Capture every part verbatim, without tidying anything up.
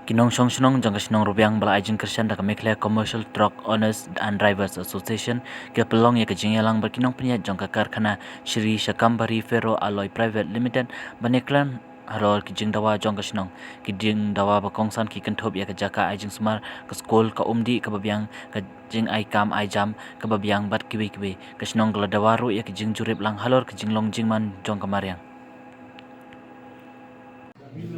Ki nongshong shnong jong ka shnong Rwiang ba la ai jingkyrshan da ka Meghalaya Commercial Truck Owners and Drivers Association ki la pynlong ïa ka jingïalang bad ki nongpynïaid jong ka karkhana Shri Shakambari Ferro Alloy Private Limited ban ïakren halor ki jingdawa jong ka shnong. Ki jingdawa ba kongsan ki kynthup ïa ka jaka ai jingsumar, ka skul, ka umdih kaba biang, ka jingai kam ai jam kaba biang bad kiwei kiwei. Ka shnong ka la dawa ruh ïa ki jingjurip lang halor ka jinglong jingman jong ka mariang. They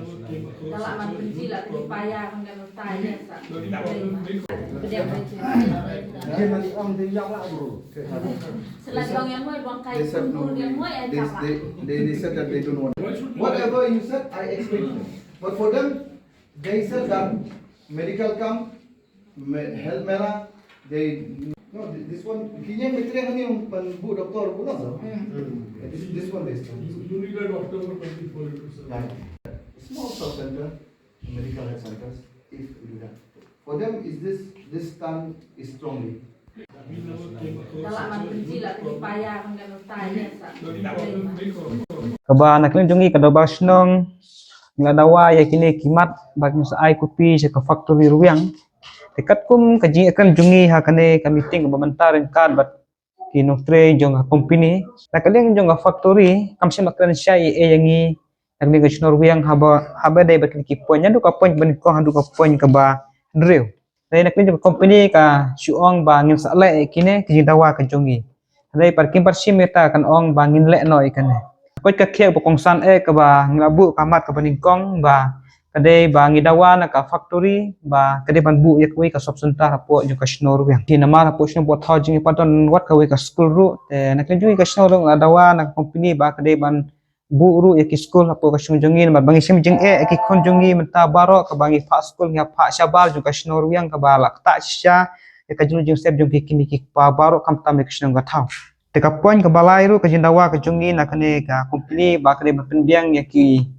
said no. They, they, they, they said that they don't want. Whatever you said, I explained to them. But for them, they said that medical camp, me-, health mela, they, no, th-, this one, ki ïeng material ni ban bu doctor bu na so. Yeah, this, this one they start. You, you need a doctor for twenty-four into seven. Yeah. Small sub center, medical health centers, if you do that. For them, is this, this stand is strongly. Kaba na ka liang jong ngi ka dorbar shnong ngi la dawa ïa kine ki mat ba kin sa ai copy sha ka factory Rwiang. Te katkum ka jingïakren jong ngi ha kane ka meeting ba mynta ryngkat bad ki nongtrei jong ka company, na ka liang jong ka factory kam shym la kren shai ïa ngi na ka liang ka shnong Rwiang haba, haba dei bad kine ki point. Naduh ka point ba nyngkong haduh ka point kaba hynriew. Dei na ka liang jong ka company ka shu ong ba ngin sa leh ïa kine ki jingdawa ka jong ngi. Dei pat kim pat shim ïa ta, kan ong ba ngin leh noh ïa kane. Ka koit ka khiah ba kongsan eh kaba ngi la buh ka mat kaba nyngkong ba ka dei ba ngi dawa na ka factory ba ka dei ban buh ïa kawei ka sub center hapoh jong ka shnong Rwiang. Ki namar hapoh shnong Phukthaw jong ngi pat don wat kawei ka skul ruh. Te na ka liang jong ngi ka shnong ruh ngi la dawa na ka company ba ka dei ban buh ruh ïa ki skul hapoh ka shnong jong ngi namar ba ngi shim jingeh ïa ki khun jong ngi mynta baroh kaba ngi phah skul ngi phah shabar jong ka shnong Rwiang kaba la ktah shisha ïa ka jinglong jingsep jong ki kmie ki kpa baroh khamtam ïa ka shnong ka thaw. Te ka point kaba lai ruh ka jingdawa ka jong ngi na kane ka company ba ka dei ban pynbiang ïa ki,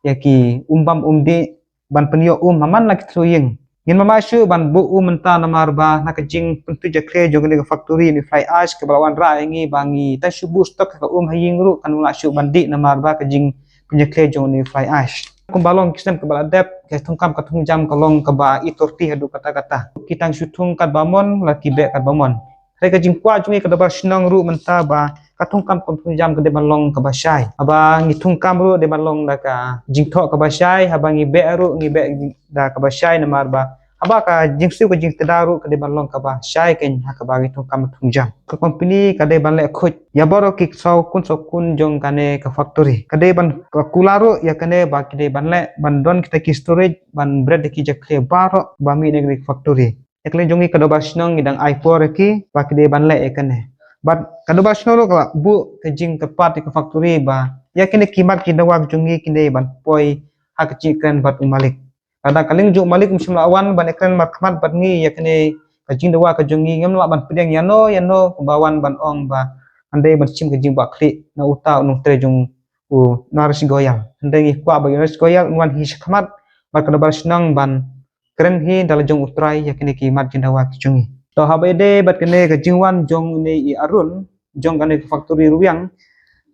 ïa ki um bam um dih ban pynïoh um ha man la ki thliew ïing. Ngim lah shuh ban buh um mynta namar ba na ka jingpyntu jakhlia jong kane ka factory ne fly ash kaba la wanrah ïa ngi ba ngi tang shu buh stock ka um ha ïing ruh kan lah shuh ban dih namar ba ka jingpynjakhlia jong ne fly ash. Kumba long ki snem kaba la dep, ka thungkam ka thungjam ka long kaba i torti haduh katta katta. Ki tang shu thung katba mon, la ki beh katba mon. Hynrei ka jingkwah jong ngi ka dorbar shnong ruh mynta ba ka thungkam ka thungjam ka dei ban long kaba shai. Haba ngi thungkam ruh dei ban long da ka jingthoh kaba shai, haba ngi beh ruh ngi beh da kaba shai namar ba haba ka jingsiew ka jingtda ruh ka dei ban long kaba shai kein ha kaba ngi thungkam thungjam. Ka company ka dei ban leh khuid ïa baroh ki saw kun saw kun jong kane ka factory. Ka dei ban ka kular ruh ïa kane ba ki dei ban leh ban don kita ki storage ban bret da ki jakhlia baroh ba mih na kane ka factory. Ïa ka liang jong ngi ka dorbar shnong ngi dang ai por ïa ki ba ki dei ban leh ïa kane. Bad ka dorbar shnong ruh ka la buh ka jingkyrpad ïa ka factory ba ïa kine ki mat ki dawa ka jong ngi ki dei ban poi ha ka jingkren bad u malik. Lada ka liang jong u malik um shym la wan ban ïakren markhmat bad ngi ïa kane ka jingdawa ka jong ngi, ngim lah ban pdiang ïano ïano ba wan ban ong ba hynrei ban shim ka jingbakla na uta u nongtrei jong u Naresh Goyal. Hynrei ngi kwah ba u Naresh Goyal un wan hi shakhmat bad ka dorbar shnong ban kren hi da la jong u trai ïa kine ki mat jingdawa ki jong ngi. To haba ïadei bad kane ka jingwan jong une i Arun jong kane ka factory Rwiang,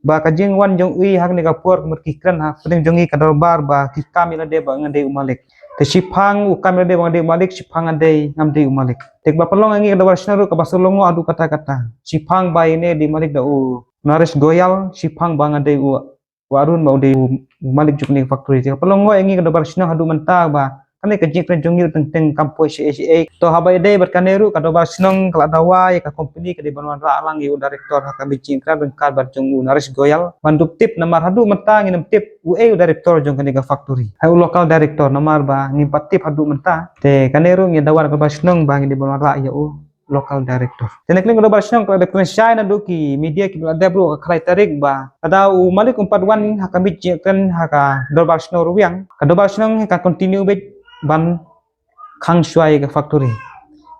ba ka jingwan jong u i ha kane ka por ka mut ki kren ha pdeng jong ngi ka dorbar ba ki kam ïa lade ba nga dei u malik. Te shiphang u kam ïa lade ba nga dei u malik, shiphang nga dei ngam dei u malik. Te kaba pynlong ïa ngi ka dorbar shnong ruh kaba shu long haduh katta katta. Shiphang ba ine dei malik da u Naresh Goyal, shiphang ba nga dei u u Arun ba u dei u malik jong kane ka factory. Te ka pynlong ïa ngi ka dorbar shnong haduh mynta ba kane ka jingkren jong ngi ruh teng teng kam poi sha A C A. To haba ïadei bad kane ruh ka dorbar shnong ka la dawa ïa ka company ka dei ban wanrah lang ïa u director ha ka meeting kren ryngkat bad jong u Naresh Goyal ban dup tip namar haduh mynta ngim tip u ei u director jong kane ka factory. Hai u local director namar ba ngim pat tip haduh mynta. Te kane ruh ngi dawa ka dorbar shnong ba ngi dei ban wanrah ïa u local director. Te na ka liang ka dorbar shnong ka la dep kren shai naduh ki media kiba la dep ruh ka khlai tarik ba lada u malik um pat wan ha ka meeting kren ha ka dorbar shnong Rwiang, ka dorbar shnong ka continue beit ban khang shuwa ïa ka factory.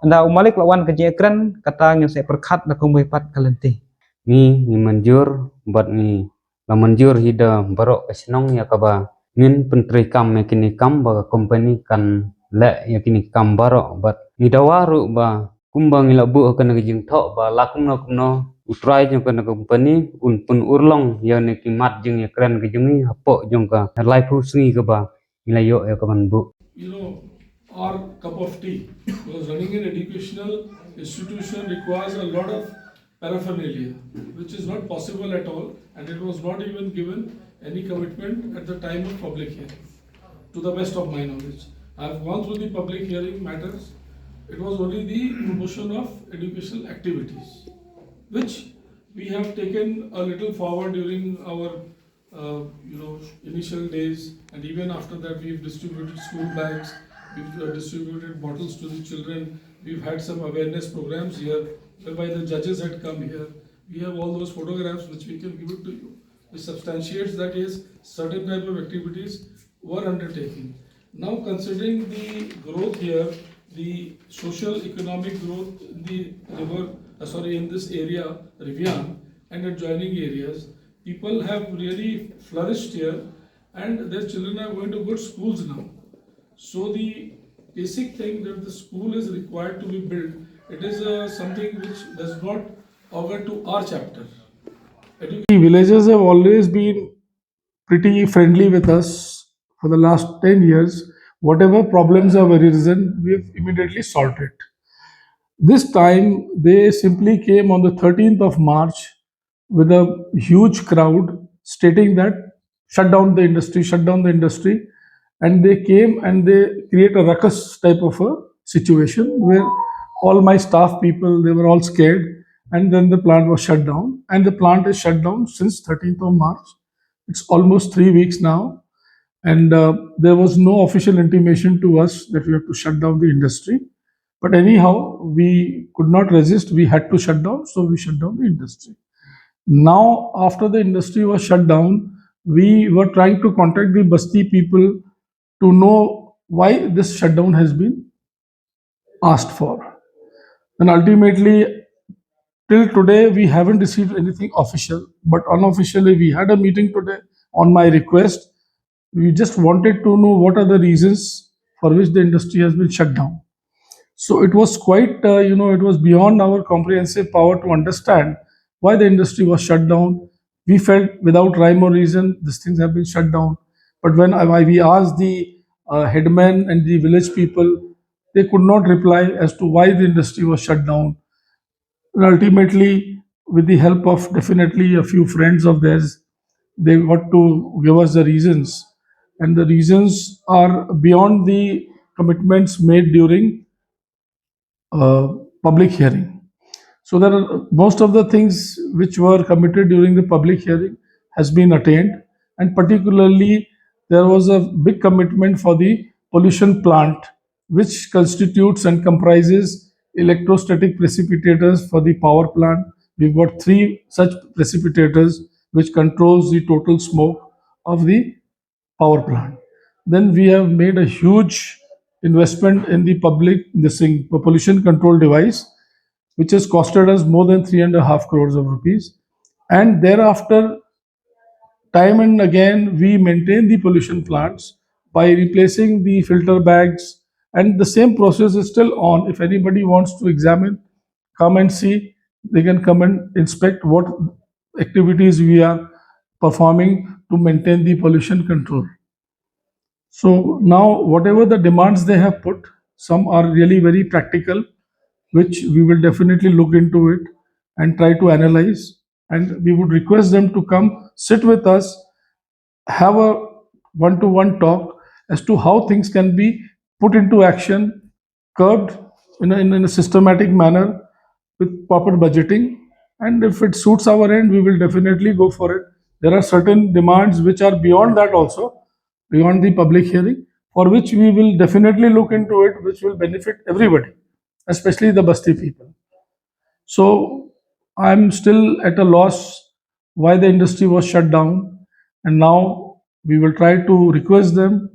Lada u malik la wan ka jingkren kata ngin sa pyrkhat da kumwei pat ka lynti. Ngi, ngi mynjur bad ngi la mynjur hi da baroh ka shnong ïa kaba ngin pyntreikam ïa kine kam ba ka company kan leh ïa kine kam baroh bad ngi dawa ruh ba kumba ngi la buh ha kane ka jingthoh ba la kumno kumno u trai jong kane ka company un pynurlong ïa kine ki mat jingïakren ka jong ngi hapoh jong ka laiphew sngi kaba ngi la ïoh ïa ka ban buh. you know, our cup of tea, because running an educational institution requires a lot of paraphernalia, which is not possible at all, and it was not even given any commitment at the time of public hearing, to the best of my knowledge. I have gone through the public hearing matters. It was only the promotion of educational activities, which we have taken a little forward during our uh, you know, initial days, and even after that, we've distributed school bags, we've uh, distributed bottles to the children, we've had some awareness programs here, whereby the judges had come here. We have all those photographs which we can give it to you, which substantiates that, yes, certain type of activities were undertaken. Now, considering the growth here, the social economic growth in the river, uh, sorry, in this area, Rivian, and adjoining areas, people have really flourished here, and their children are going to good schools now. So the basic thing that the school is required to be built, it is uh, something which does not augur to our chapter. Education. The villagers have always been pretty friendly with us for the last ten years. Whatever problems have arisen, we have immediately solved it. This time, they simply came on the thirteenth of March with a huge crowd stating that shut down the industry, shut down the industry. And they came and they create a ruckus type of a situation where all my staff people, they were all scared. And then the plant was shut down. And the plant is shut down since thirteenth of March. It's almost three weeks now. And uh, there was no official intimation to us that we have to shut down the industry. But anyhow, we could not resist. We had to shut down. So we shut down the industry. Now, after the industry was shut down, we were trying to contact the Basti people to know why this shutdown has been asked for. And ultimately, till today, we haven't received anything official, but unofficially, we had a meeting today on my request. We just wanted to know what are the reasons for which the industry has been shut down. So it was quite, uh, you know, it was beyond our comprehensive power to understand why the industry was shut down. We felt without rhyme or reason, these things have been shut down. But when I, we asked the uh, headman and the village people, they could not reply as to why the industry was shut down. And ultimately, with the help of definitely a few friends of theirs, they got to give us the reasons. And the reasons are beyond the commitments made during uh, public hearing. So there are most of the things which were committed during the public hearing has been attained, and particularly there was a big commitment for the pollution plant, which constitutes and comprises electrostatic precipitators for the power plant. We've got three such precipitators which controls the total smoke of the power plant. Then we have made a huge investment in the public, this thing, pollution control device, which has costed us more than three and a half crores of rupees. And thereafter, time and again, we maintain the pollution plants by replacing the filter bags, and the same process is still on. If anybody wants to examine, come and see, they can come and inspect what activities we are performing to maintain the pollution control. So now, whatever the demands they have put, some are really very practical, which we will definitely look into it and try to analyze. And we would request them to come sit with us, have a one-to-one talk as to how things can be put into action, curbed in a, in a systematic manner with proper budgeting. And if it suits our end, we will definitely go for it. There are certain demands which are beyond that also, beyond the public hearing, for which we will definitely look into it, which will benefit everybody, especially the Basti people. So I'm still at a loss why the industry was shut down, and now we will try to request them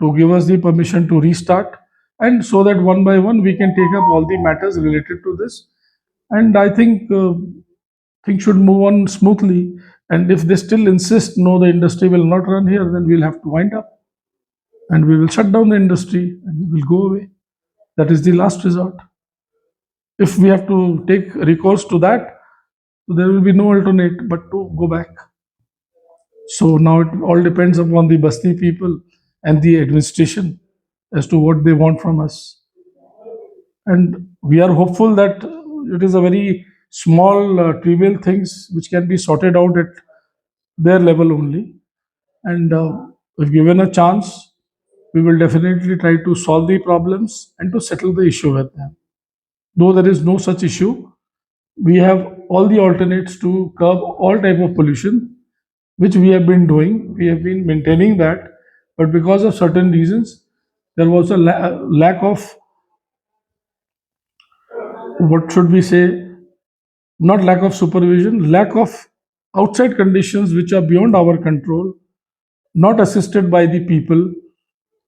to give us the permission to restart, and so that one by one we can take up all the matters related to this. And I think uh, things should move on smoothly. And if they still insist, no, the industry will not run here, then we'll have to wind up and we will shut down the industry and we will go away. That is the last resort. If we have to take recourse to that, there will be no alternate but to go back. So now it all depends upon the Basti people and the administration. as to what they want from us. And we are hopeful that it is a very small, uh, trivial things which can be sorted out at their level only. And uh, if given a chance, we will definitely try to solve the problems and to settle the issue with them. Though there is no such issue, we have all the alternates to curb all type of pollution, which we have been doing. We have been maintaining that, but because of certain reasons, there was a la- lack of, what should we say, not lack of supervision, lack of outside conditions which are beyond our control, not assisted by the people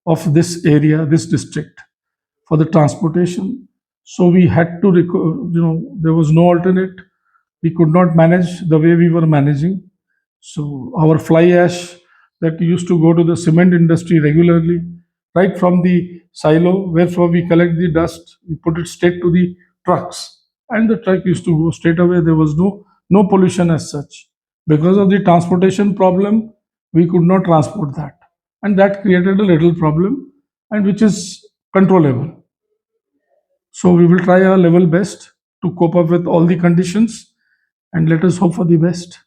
of this area, this district, for the transportation. So we had to, reco- you know, there was no alternate. We could not manage the way we were managing. So our fly ash that used to go to the cement industry regularly, right from the silo where from we collect the dust, we put it straight to the trucks, and the truck used to go straight away. There was no no pollution as such. Because of the transportation problem, we could not transport that, and that created a little problem, and which is controllable. So we will try our level best to cope up with all the conditions, and let us hope for the best.